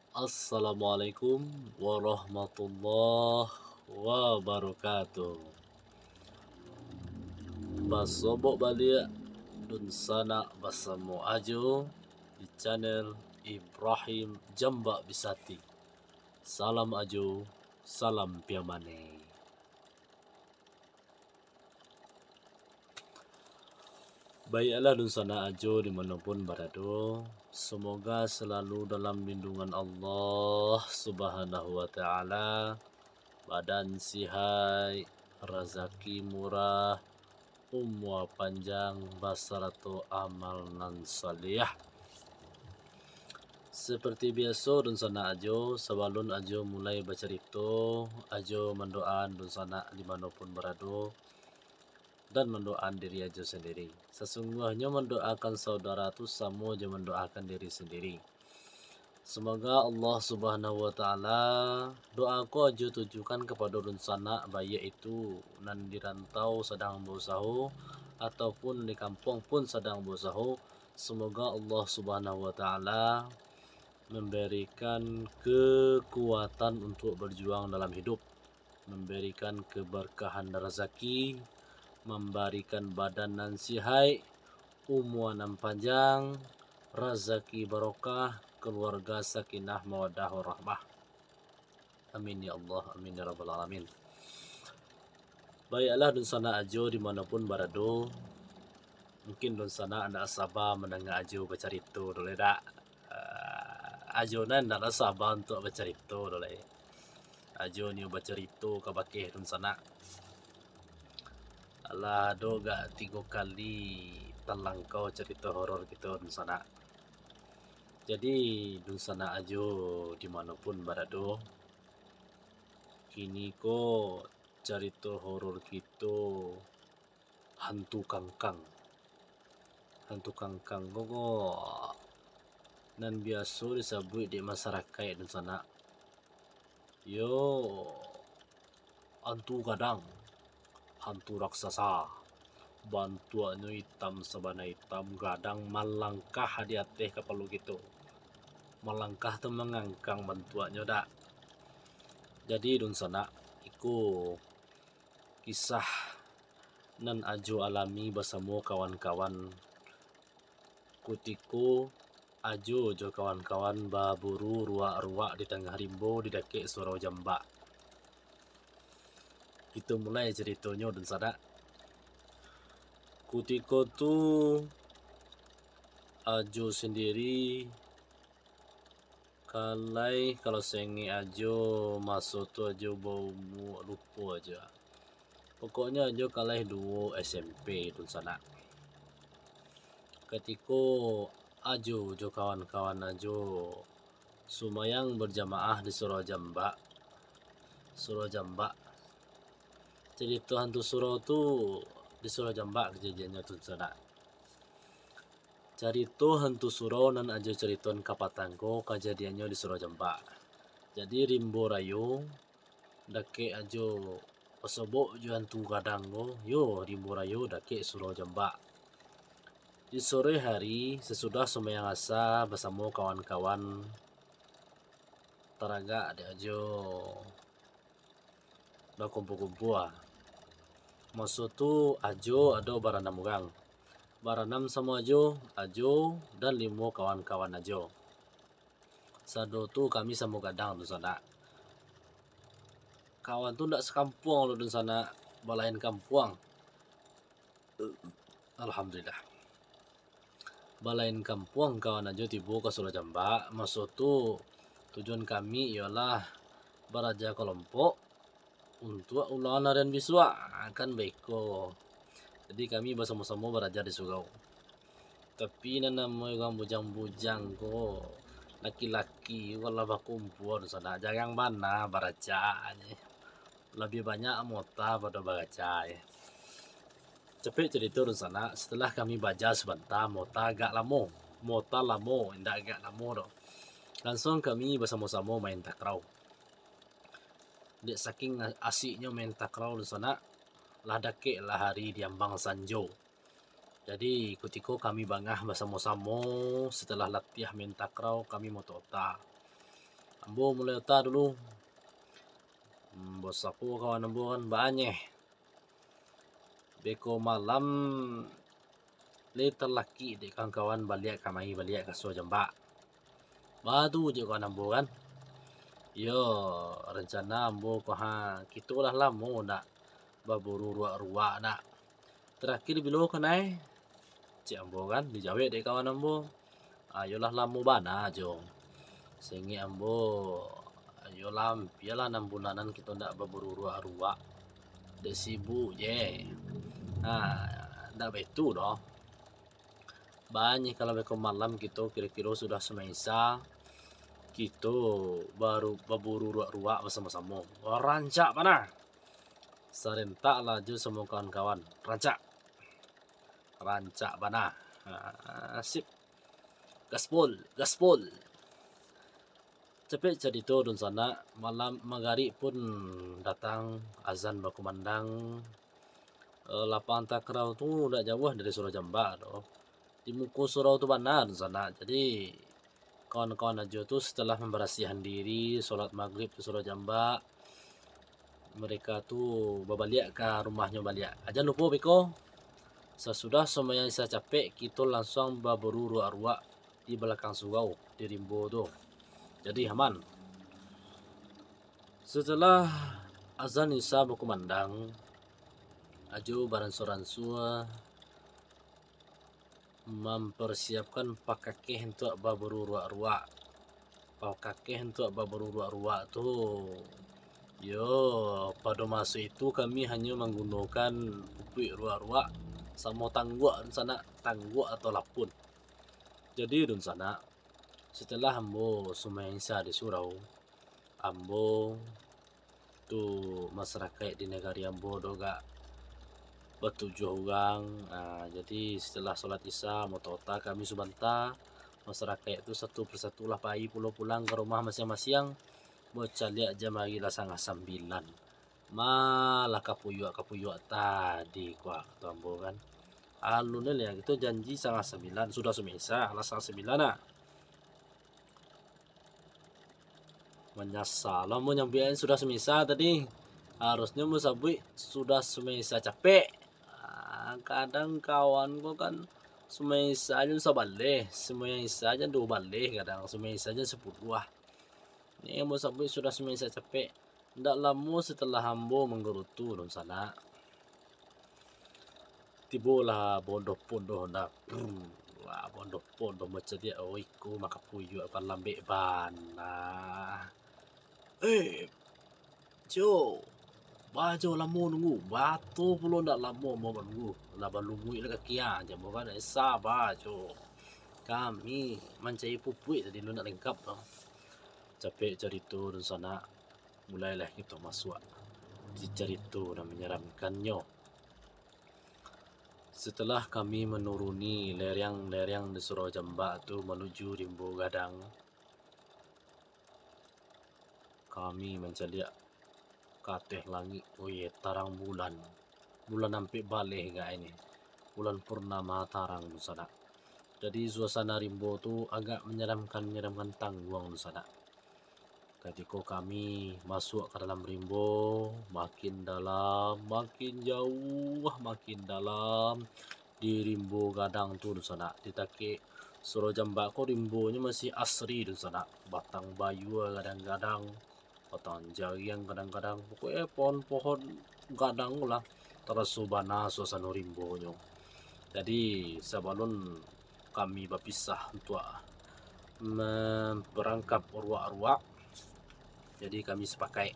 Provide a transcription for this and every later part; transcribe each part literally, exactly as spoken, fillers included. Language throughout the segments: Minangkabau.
Assalamualaikum warahmatullahi wabarakatuh. Basobok baliak dunsanak basamo Ajo di channel Ibrahim Jambak Bisati. Salam Ajo, salam piamaneh. Baiaklah dunsanak Ajo di mano pun barado, semoga selalu dalam lindungan Allah Subhanahu wa Ta'ala, badan sihaik, razaki murah, umua panjang, basarato amal nan saliah. Seperti biaso, dunsanak Ajo, sabalun Ajo mulai bacarito, Ajo mandoaan dunsanak di mano pun barado, dan mandoaan diri Ajo sandiri. Sasungguahnyo mandoakan saudara tu samo jo mandoakan diri sandiri. Semoga Allah Subhanahu wa Ta'ala, doa ko Ajo tujukan kapado dunsanak, baiak itu nan di rantau sadang bausaho, ataupun di kampuang pun sadang bausaho, semoga Allah Subhanahu wa Ta'ala memberikan kekuatan untuk berjuang dalam hidup, memberikan keberkahan razaki, mambarikan badan nan sihaik, umua nan panjang, razaki barokah, kaluarga sakinah mawaddah warahmah. Amin ya Allah, amin ya rabbal alamin. Baiaklah dunsanak Ajo di mano pun barado. Mungkin dunsanak ndak saba mandanga Ajo bacarito doh lai dak? Ah, Ajo nan ndak saba untuak bacarito doh lai. Ajo nio bacarito kabake dunsanak. Alah ado agak tigo kali talangkau carito horor kito dunsanak. Jadi, dunsanak Ajo di mano pun barado, kini ko carito horor kito hantu kangkang. Hantu kangkang ko, ko nan biaso disabuik dek masarakaik dunsanak, yo, hantu gadang, hantu raksasa. Bantuaknyo itam sabana itam, gadang malangkah di ateh kapalo kito. Malangkah tu mangangkang bantuaknyo dak? Jadi dunsanak, iko kisah nan Ajo alami basamo kawan-kawan kutiko Ajo jo kawan-kawan baburu ruak-ruak di tangah rimbo di dakek surau jambak. Kito mulai caritonyo dunsanak. Kutiko tu Ajo sandiri kalai, kalau saingek Ajo, maso tu Ajo baumua, lupo Ajo. Pokoknyo Ajo kalai duo S M P dunsanak. Katiko Ajo jo kawan-kawan Ajo sumayang bajamaah di surau jambak, surau jambak. Carito hantu surau tu di surau jambak kajadiannyo tu dunsanak. Carito hantu surau nan Ajo caritoan kapatang ko kajadiannyo di surau jambak. Jadi rimbo rayo dakek Ajo basobok jo hantu gadang ko, yo, rimbo rayo dakek surau jambak. Di sore hari, sasudah sumayang asa basamo kawan-kawan, taragak dek Ajo bakumpua-kumpua. Maso tu Ajo ado baranam urang. Baranam samo Ajo, Ajo dan limo kawan-kawan Ajo. Sado tu kami samo gadang dunsanak. Kawan tu ndak sakampuang lo dunsanak, balain kampuang. Alhamdulillah. Balain kampuang kawan Ajo tibo ka surau jambak. Maso tu tujuan kami iyolah baraja kalompok untuak ulangan harian bisuak, kan baiko. Jadi kami basamo-samo baraja di surau. Tapi nan namonyo urang bujang-bujang ko, laki-laki ko lah bakumpua dunsanak, jarang bana baraja. Labiah banyak mota pado baraja. Capek carito dunsanak, setelah kami baraja sabanta, mota agak lamo. Mota lamo, indak agak lamo doh. Langsuang kami basamo-samo main takraw. Dek saking asiknyo main takraw dunsanak, lah dakek lah hari di ambang sanjo. Jadi, kutiko kami bangah basamo-samo, setelah latiah main takraw, kami moto ota. Ambo mulai ota dulu. Hmm, basapo kawan ambo kan, baanyeh. Beko malam lai talakik dek kawan-kawan baliak kamari, baliak ka Suro Jambak. Batu je kawan ambo kan. Yo, rencana ambo ko ha, kito lah lamo ndak baburu ruak-ruak nak. Terakhir bilo kanai? Cek ambo kan, dijawek dek kawan ambo. Ah, yolah lamo bana jo. Saingek ambo, yolah ampialah anam bulanan kito ndak baburu ruak-ruak. Dek sibuk je. Ha, ndak baitu doh. Baanyeh kalau beko malam kito kiro-kiro sudah sumain isya, kito baru baburu ruak-ruak basamo-samo. Rancak bana. Sarentak lah jo samo kawan-kawan. Rancak. Rancak bana. Ha, sip. Gaspol, gaspol. Capek carito dunsanak, malam magarib pun datang, azan bakumandang. Eh, lapang Takrau tu dak jauah dari Suro Jambak tu. Di muko surau tu bana dunsanak. Jadi, kawan-kawan Ajo tu setelah mambarasiahan diri, solat magrib di Suro Jambak, mereka tu babaliak ka rumahnyo baliak. Jan lupo beko, sasudah sumbayang isya capek, kito lansuang baburu ruak-ruak di balakang surau, di rimbo tu. Jadi aman. Setelah azan isya bakumandang, Ajo baransua-ransua mamparsiapkan pakakeh untuak baburu ruak-ruak. Pakakeh untuak baburu ruak-ruak tu, yo, pado maso itu kami hanyo manggunokan upuik ruak-ruak samo tangguak dunsanak, tangguak atau lapun. Jadi dunsanak, setelah ambo sumbayang isya di surau, ambo tu masarakaik di nagari ambo tu agak batujuah urang. Ah, jadi setelah solat isya, mota-ota kami subanta, masarakaik tu satu persatu lah pai pulo pulang ka rumah masiang-masiang, bacaliak jam ari lah sangah sambilan. Malah kapuyuak-kapuyuak tadi, kuak tu ambo kan. Alun ni lah, kito janji sangah sambilan, sudah sumesa, alah sangah sambilan nah. Manyasa lah ambo nyambuik sudah sumesa tadi. Harusnyo ambo sabuik sudah sumesa capek. Ah, kadang kawan ko kan sumesa jam sabaleh, sumesa jam duo baleh kadang, sumesa jam sapuluah. Ni ambo sabuik sudah sumesa capek. Ndak lamo setelah ambo manggarutu dunsanak, tibolah bondoh-pondoh ndak. Brum. Wah, bondoh-pondoh macam dia. Oh, iko maka puyuak kan lambek bana. Eh, Jo. Bajo lamo nunggu. Bato pulo ndak lamo ambo manunggu. Lah balumuik lah kaki ah. Jamo kan, eh, saba, Jo. Kami mancari pupuik tadi lu ndak lengkap tu. Capek carito dunsanak. Mulailah kito masuak di carito nan manyeramkannyo. Setelah kami manuruni lereng-lereng di Surau Jambak tu manuju Rimbo Gadang, kami mancaliak ka ateh langik, oye, tarang bulan. Bulan ampek baleh agak ini. Bulan purnama tarang dunsanak. Jadi, suasana rimbo tu agak manyeramkan-manyeramkan tangguang dunsanak. Katiko kami masuak ka dalam rimbo, makin dalam, makin jauah, makin dalam di Rimbo Gadang tu dunsanak. Di takek Surau Jambak ko rimbonyo masih asri dunsanak. Batang bayua gadang-gadang, batang jariang gadang-gadang, pokoknyo pohon-pohon gadang tu lah. Taraso bana suasano rimbonyo. Jadi, sabalun kami bapisah untuak mamparangkap ruak-ruak, jadi kami sapakaik,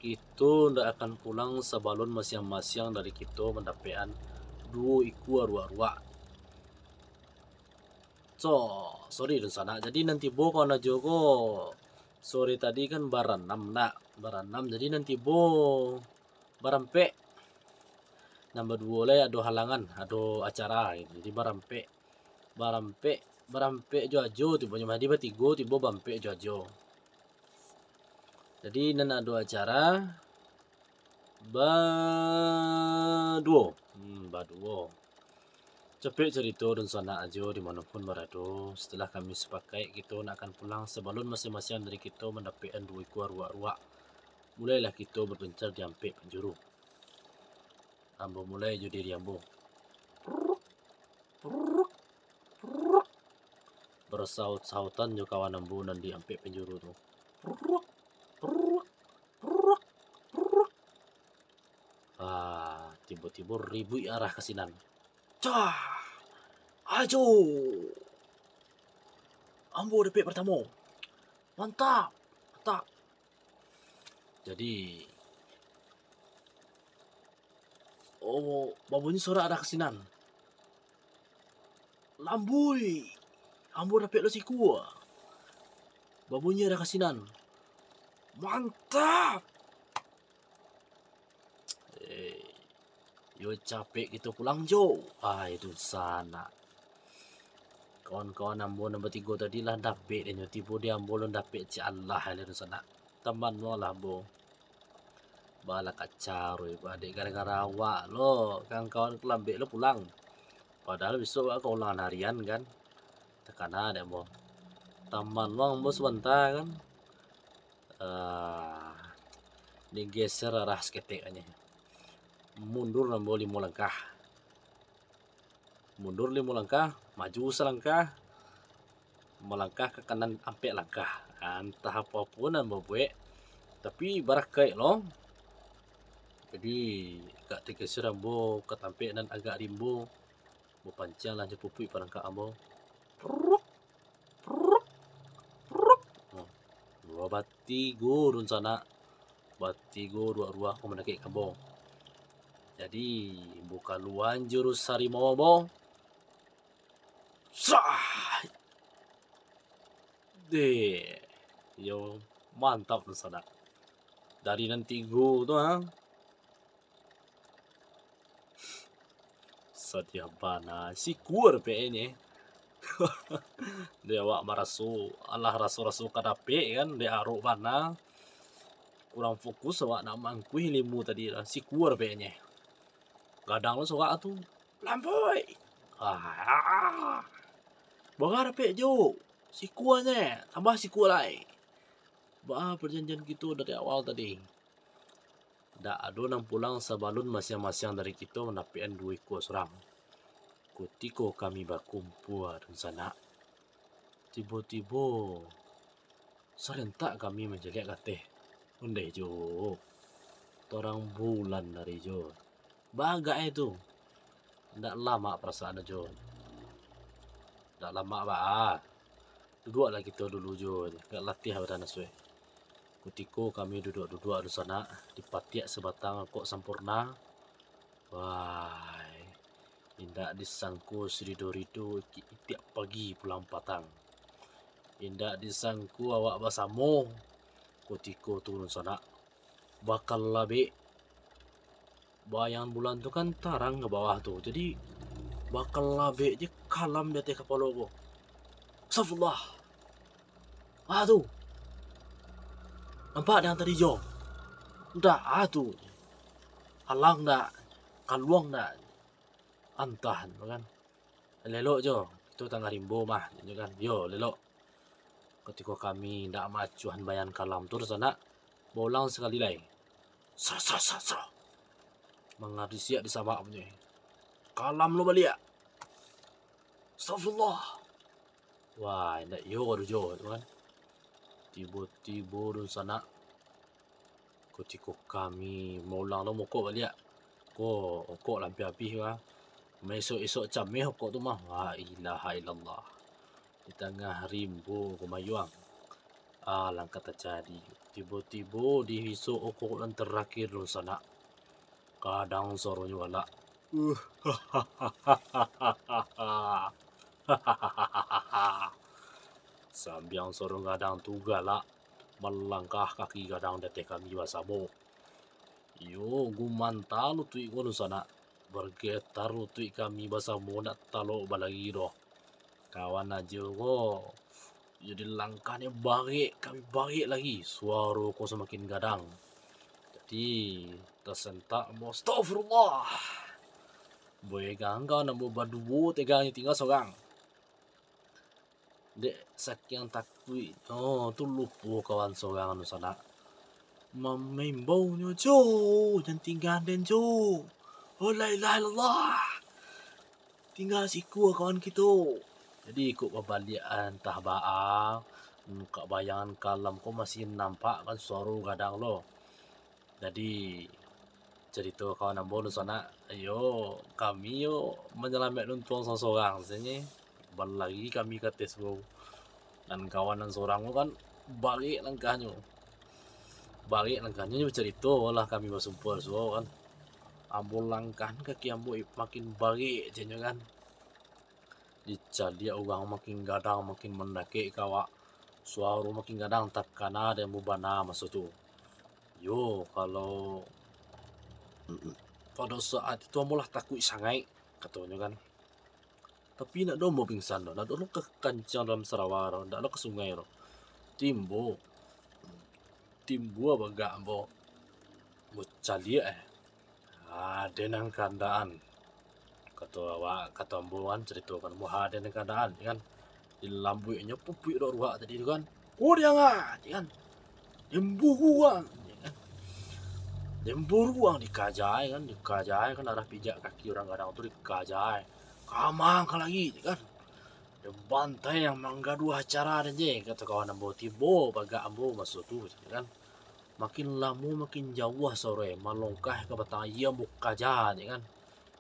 kito ndak akan pulang sabalun masiang-masiang dari kito mandapekan duo ikua ruak-ruak. So, sorry dunsanak. Jadi nan tibo kawan Ajo ko sore tadi kan baranam nak, baranam. Jadi nan tibo barampek. Nan baduo lai ado halangan, ado acara. Jadi barampek. Barampek, barampek jo Ajo tibonyo mah. Jadi batigo tibo barampek jo Ajo. Jadi nan ado acara baduo. Hmm, baduo. Capek carito dunsanak ajo di mano pun barado, setelah kami sapakaik kito nak akan pulang, sabalun masiang-masiang dari kito mandapek-an duo ikua ruak-ruak, mulailah kito bapencar di ampek panjuru. Ambo mulai jo diri ambo. Pruk, pruk, pruk. Basaut-sautan jo kawan ambo nan di ampek panjuru tu. Pruk, pruk, pruk, pruk. Ah, tibo-tibo ribuik arah ka sinan. Cah! Ajo! Ambo dapek partamo. Mantap! Mantap! Jadi, oh, babunyi sorak arah ka sinan. Lambui! Ambo dapek lo sikua. Babunyi arah ka sinan. Mantap! Eh, yo capek kito pulang jo. Ai, dunsanak. Kawan-kawan ambo nan batigo tadi lah dapek deh nyo. Tibo di ambo lun dapek, cik alah, alah dunsanak. Taman lo lah ambo. Balah kacau, ba dek gara-gara awak lo, kawan-kawan ko lambek lo pulang. Padahal bisuak awak ka ulangan harian kan. Takana dek ambo. Taman lo ambo sabanta kan. Ah, digeser arah saketek aja. Mundur ambo limo langkah. Mundur limo langkah, maju salangkah, malangkah ka kanan ampek langkah. Antah apo-apo nan babuek, tapi barakaik lo. Jadi, agak tageser ambo ka tampek nan agak rimbo, bapancianglah jo pupuik parangkak ambo. Pruk, pruk, pruk. Nah, dua batigo dunsanak, batigo duo ruah ko mandakek ka ambo. Jadi, ambo kaluaan jurus harimau ambo. Sah! Deh, yo mantap dunsanak. Dari nan tigo tu, ha. Sadiah bana, sikua dapek nyo. Dek awak maraso, alah raso-raso ka dapek kan, dek arok bana. Kurang fokus awak nak mangkuih limo tadi lah, sikua dapek nyo. Gadang lo sorak tu, "Lambui!" Ah, bara dapek jo, sikua nyo, tambah sikua lai. Baa parjanjian kito dari awal tadi. Ndak ado nan pulang sabalun masiang-masiang dari kito mandapekan duo ikua surang. Kutiko kami bakumpua dunsanak, tibo-tibo sarentak kami manjaliak ka ateh. Ondeh jo, tarang bulan dari jo. Bagak e tu. Ndak lamak parasaan jo. Ndak lamak baa. Duduaklah kito dulu jo, agak latiah badan asuah. Kutiko kami duduak-duduak dunsanak, dipatiak sabatang rokok Sampoerna. Wai, indak disangko sarido-rido itiak pagi pulang patang. Indak disangko awak basamo kutiko tu dunsanak. Bakalabek. Bayang bulan tu kan tarang ka bawah tu. Jadi, bakalabek je kalam di ateh kapalo ko. Astagfirullah. Ah tu. Nampak dek ang tadi jo? Ndak, ah tu. Alang ndak? Kaluang ndak? Antah tu kan. Lelok jo. Itu tangah rimbo mah, jo kan. Yo, lelok. Kutiko kami ndak maacuahan bayang kalam tu, dunsanak, baulang sakali lai. Sah, sah, sah, sah. Mangarisiak di samak punyo. Kalam lo baliak. Astagfirullah. Wah, indak iyo ka dujo tu kan. Tibo-tibo dunsanak, kutiko kami maulang lo mokok baliak. Ko, okok lah ampia abih ka. Maisok-isok cameh okok tu mah. La ilaha illallah. Di tangah rimbo gumayuang. Alangkah tajadi, tibo-tibo dihisok okok nan tarakhir dunsanak. Gadang suaronyo galak. Sambiang suaro gadang tu galak, malangkah kaki gadang di ateh kami basamo. Iyo, gumanta lutuik ko dunsanak, bargetar lutuik kami basamo, ndak talok balari doh. Kawan ajo ko, iyo dilangkahnyo barek, kami barek lagi, suaro ko samakin gadang. Jadi, tasentak ambo, astagfirullah. Boy, kawan ambo baduo tegangnyo tingga sorang. Dek sakiang takuik, oh, tu lupo kawan sorang tu sanak. Mamaimbau nyo, "Jo, jan tingga den, Jo. Oh, la ilaha illallah. Tingga sikua kawan kito." Jadi, ikut babaliak antah baa, ka bayangan kalam ko masih nampak kan suaro gadang lo. Jadi, carito kawan ambo tu sanak, iyo, kami yo manyalamaik luntuang sorang-sorang sajo. Balari kami ka ateh surau. Nan kawan nan sorang tu kan, barek langkahnyo. Barek langkahnyo, nyo bacarito lah kami basumpua di surau kan. Ambo langkah, kaki ambo makin barek, ceknyo kan. Dicaliak urang makin gadang, makin mandakek ka awak. Suaro makin gadang, takana dek ambo bana maso tu. Yo, kalau pado saat itu ambo lah takuik sangaik, katonyo kan. Tapi ndak doh ambo pingsan doh, ndak doh lo ka kancang dalam sarawa doh, ndak lo ka sungai doh. Timbua, timbua bagak ambo. Ambo caliak, eh. Ado nan kaandaan. Kato awak, kato ambo kan, carito kan, ambo ado nan kaandaan, kan. Dilambuiknyo pupuik dek ruak tadi tu kan. "Ko diang ah," kan. "Demburu ang," kan. Demburu ang dikaja kan, dikaja kan, arah pijak kaki urang gadang tu dikaja. "Kamang ka lagi," kan. "Dibantai ang manggaduah acara den je," kato kawan ambo, tibo bagak ambo maso tu, kan. Makin lamo makin jauah suaro, malongkah ka batang aia ambo kaja, kan.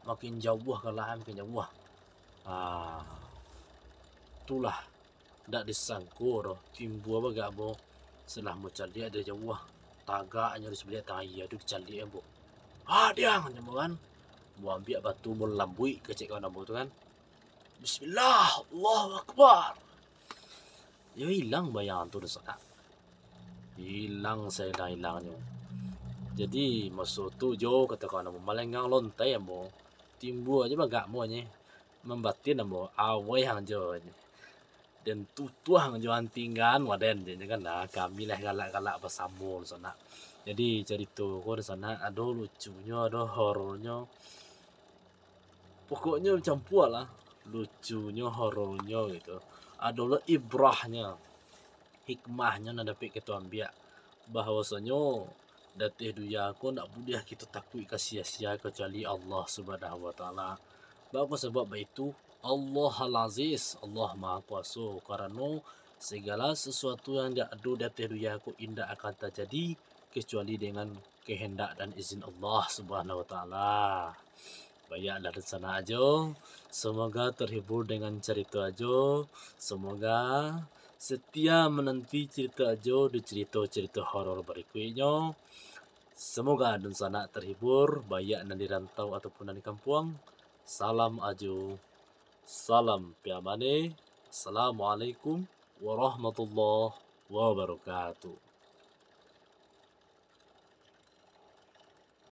Makin jauah ka lahan, makin jauah. Ah, itulah, ndak disangko doh, timbua bagak ambo, salah ambo caliak dari jauah, tagaknyo di sabaliak batang aia tu dicaliak ambo. "Ah, diang!" nyo ambo kan. Ambo ambiak batu, ambo lambuik kecek kawan ambo tu kan. "Bismillah, Allahu Akbar." Yo, ilang bayangan tu, dunsanak. Ilang sailang-ilangnyo. Jadi, maso tu jo, kato kawan ambo, malenggang lontai ambo. Timbua jo bagak ambo nyo. Mambatin ambo, awai ang jo nyo. Den tutuah ang jo antinggan waden je kan. Nah, kami lah galak-galak basamo, dunsanak. Jadi, carito ko, dunsanak, ado lucunyo, ado horornyo. Pokoknyo campua lah, lucunyo, horornyo gitu. Ado lo ibrahnyo, hikmahnyo nan dapek kito ambiak, bahwasonyo di ateh dunia ko ndak buliah kito takuik ka sia-sia kacuali Allah Subhanahu wa Ta'ala. Baa sabab baitu? Allah Al-Aziz, Allah Maha Kuaso, karano sagalo sasuatu nan ado di ateh dunia ko indak akan tajadi kecuali dengan kehendak dan izin Allah Subhanahu wa Ta'ala. Baiaklah, dunsanak Ajo, semoga terhibur dengan carito Ajo. Semoga setia menanti carito Ajo di carito-carito horor barikuiknyo. Semoga dunsanak terhibur, baiak nan di rantau ataupun nan di kampuang. Salam Ajo, salam Piamane. Assalamualaikum warahmatullahi wabarakatuh.